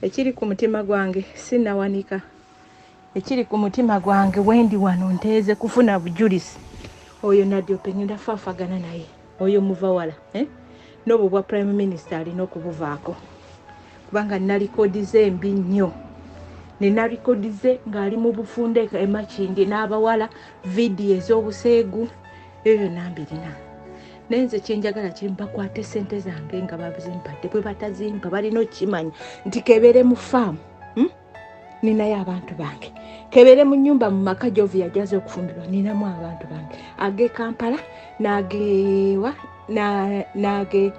Ekiri ku mutima gwange sinawanika. Ekiri ku mutima gwange wendi wano nteeze kufuna bujulizi. Oyo Nadiope ngenda faafagana naye. Oyo muva wala eh? N'obwo bwa prime minister alina okubuvaako kubanga nina likodi ze embi nnyo. Nina likodi ze ng'ali mu bufunda e Makindye n'abawala, vidiyo ez'obuseegu, ebyo byonna mbirina. Naye nze kyenjagala kiri bakwate sente zange nga bazimpadde. Bwe batazimpa balina okukimanya nti kebeere mu faamu, Ninayo abantu bange, kebeere mu nyumba mu maka Jovi yajaza okufumbirwa, ninamu abantu bange age Kampala n'agewa n'age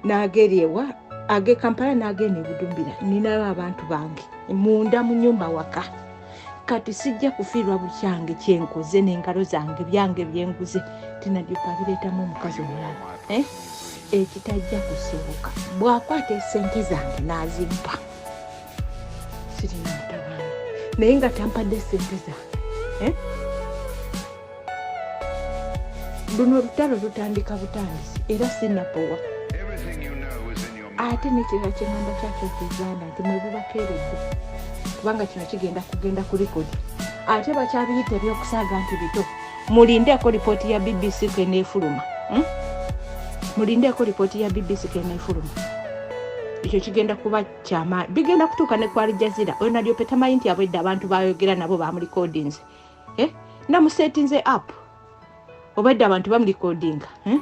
n'ageryewa age Kampala n'agenda ebudumbira, ninayo abantu bange munda mu nyumba waka. Kati sijja kufiirwa bukyange kyenkoze n'engalo zange byange byenguze tinadyopa bireetamu omukazi omulala eh? Ekitajja kusoboka bw'akwata esente zange n'azimpa sirina mutawaana naye nga tampadde sente zange eh? Luno olutalo lutandika butandisi era sinapowa. Ate nekirala kyengamba kyakyo Uganda nti mwebubakeeredde kubanga kino kigenda kugenda ku likodi ate bakyabiyita ebyokusaaga nti bito. Mulindeeko lipooti ya BBC keneefuluma, Mulindeeko lipooti ya BBC keneefuluma. Ekyo kigenda kuba kyamaanyi, bigenda kutuuka ne ku Al Jazeera. Oyo Nadiope tamanyi nti abwedde abantu bayogera nabo bamulikodinze, eh? Namusetinze up obadde abantu bamulikodinga, eh?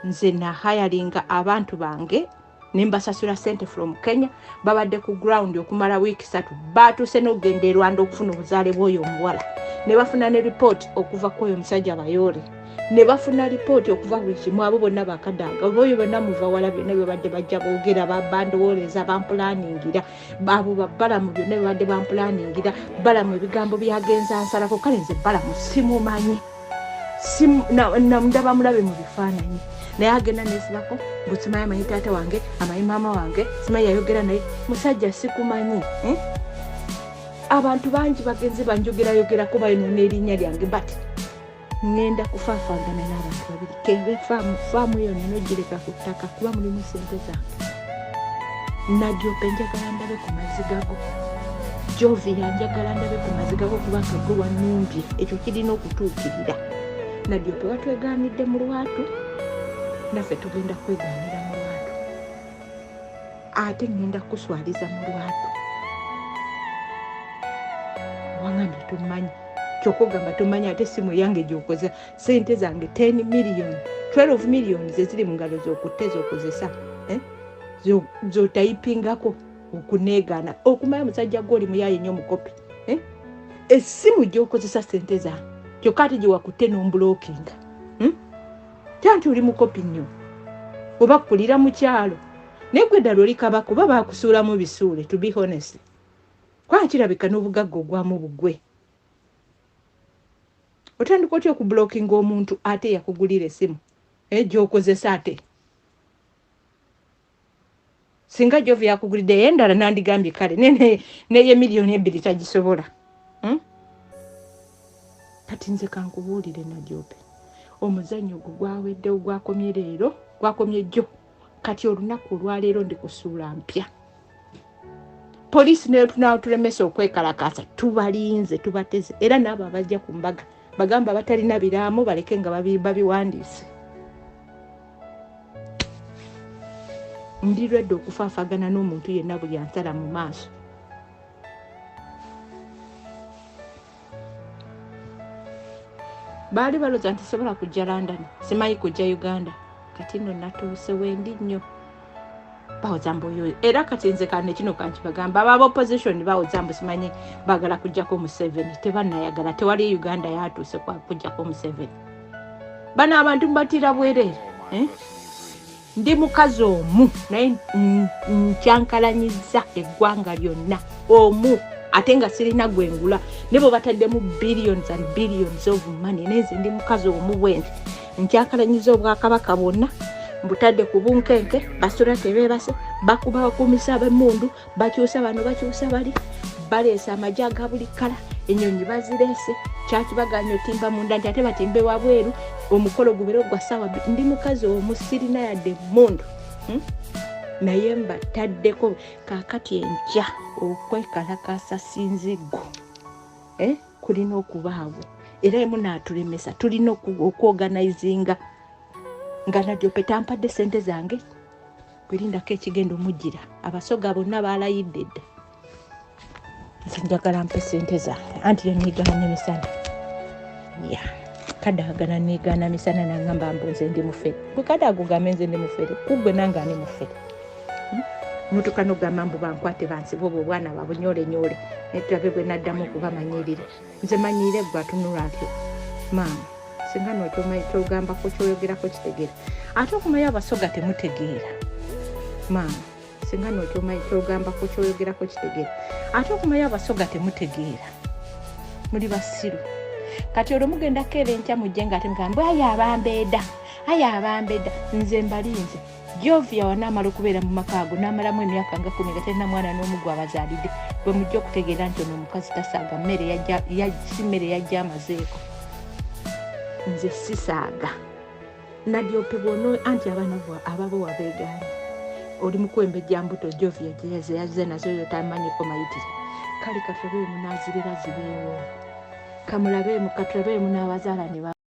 Nze nahayalinga abantu bange nembasasula sente from Kenya, babadde ku ground okumala wiiki 3, batuuse n'okugenda e Rwanda okufuna obuzaale bw'oyo omuwala, ne bafuna ne ripooti okuva ku oyo omusajja Bayoole, ne bafuna ripooti okuva buli kimu. Abo bonna bakadaaga oba oyo bonna muva wala, byonna byebadde bajja boogera bandowooleza bampulaningira abo babalamu, byonna byebadde bampulaningira balamu ebigambo byagenza nsalako. Kale nze balamu simumanyi, ndaba mulabe mu bifaananyi, naye agenda nesibako mbu simanyi amanyi taata wange, amanyi maama wange, simanyi yayogera naye musajja sikumanyi, eh? Abantu bangi bagenze banjogerayogerako bayonoona erinnya lyange, but ŋŋenda kufaafagana n'abantu babiri kebe faamu. Faamu eyo nina ogireka ku ttaka kuba mulimu sente zange. Nadyope njagala ndabe ku maziga go. Jovia njagala ndabe ku maziga go kubanga gwe wanumbye, ekyo kirina okutuukirira. Nadyope watwegaanidde mu lwatu, naffe tugenda kwegaanira mu lwatu, ate ŋŋenda kukuswaliza mu lwatu. Wangambye tomanyi, kyokka ogamba tomanyi, ate simu yange gyokoza sente zange 10 million 12 million zeziri mu ngalo zokutte zokozesa, eh? Zotayipingako okuneegaana okumanya musajja gwe oli muyaye nnyo mukopi, eh? Essimu gyokozesa sente zange kyokka ate gyewakutte nombulokinga, Tya nti oli mukopi nnyo oba kulira mu kyalo, naye gwe ddala oli kabaka oba baakusuulamu bisuule? To be honest, kubanga kirabika n'obugagga ogwamu bugwe. Otandika otya okubulokinga omuntu ate yakugulira essimu gyokozesa? Ate singa Jovi yakugulidde ey'endala nandigambye kale neye miliyoni 2 tagisobola, Kati nze kankubuulire Nadiope, omuzannyo ogwo gwaweddewo, gwakomye leero, gwakomye jjo. Kati olunaku olwaleero ndi kusuula mpya. Poliisi netunaatulemesa okwekalakaasa, tubalinze, tubateze, era n'abo abajja ku mbaga bagamba batalina biraamo baleke nga babiwandiise. Ndi lwedde okufaafagana n'omuntu yenna buli ansala mu maaso. Baali balowooza nti sobola kujja London, simanyi kujja Uganda. Kati nno natuuse wendi nnyo. Bawoza mbu oyo era kati nze kane kino kankibagamba, aba opposition bawoza mbu simanyi baagala kujjako Museveni, tebannayagala. Tewali Uganda yatuuse kujjako Museveni. Bano abantu mbatira bwereere, eh? Ndi mukazi omu naye nkyankalanyiza eggwanga lyonna omu, ate nga sirina gwengula ne bwe bataddemu billions and billions of money, naye nze ndi mukazi omu bwenti nkyankalanyiza obwakabaka bwonna mbutadde ku bunkenke. Basula tebeebase, bakuba bakumisa ab'emmundu, bakyusa bano, bakyusa bali, baleese amagye aga buli kkala, ennyonyi bazireese, kyakibaganya otimba munda nti ate batimbe wabweru, omukolo gubeere ogwa ssaawa 2. Ndi mukazi omu, sirina yadde emmundu, Naye mbataddeko kaakati enkya okwekalakaasa sinziggu kulina okubaawo, era emunaatulemesa tulina okworganizinga nga Nadiope tampadde sente zange, kwerindako ekigenda omujjira. Abasoga bonna baalayidde dda, nze njagala mpe sente zange, anti yanyigaana misana ya kadaagana negaana misana nangamba mbu nze ndi mufere. Gwe kadaaga ogambe nze ndi mufere, kugwe nange ani mufere? Mutuka nogamba mbu bankwate bansibe obwo obwana babunyolenyole, naye tulabe bwe naddamu okubamanyirira. Nze manyire gwe atunula atyo maama, singa nokyogambako kyoyogerako kitegeera, ate okumanya abasoga temutegeera maama, singa nokyogambako kyoyogerako kitegeera, ate okumanya abasoga temutegeera, muli basiru. Kati olwo mugenda keera enkya mujje nga ate mugamba aye abambeeda, aye abambeeda. Nze mbalinze. Jovia wanaamala okubeera mu maka ago n'amalamu emyaka nga 10 nga talina mwana n'omu gw'abazaalidde, bwe mujja okutegeera nti ono omukazi tasaaga mmere, si mmere yajja amazeeko. Nze sisaaga Nadiope bw'ono anti abaana ababo wabeegaanye, oli mukwembejja mbuto Jovia gye yazze nazo yotamanyiko mayitire. Kale katulabe munaazirera zibeewo, kamulabeemu katulabeemu n'abazaala ne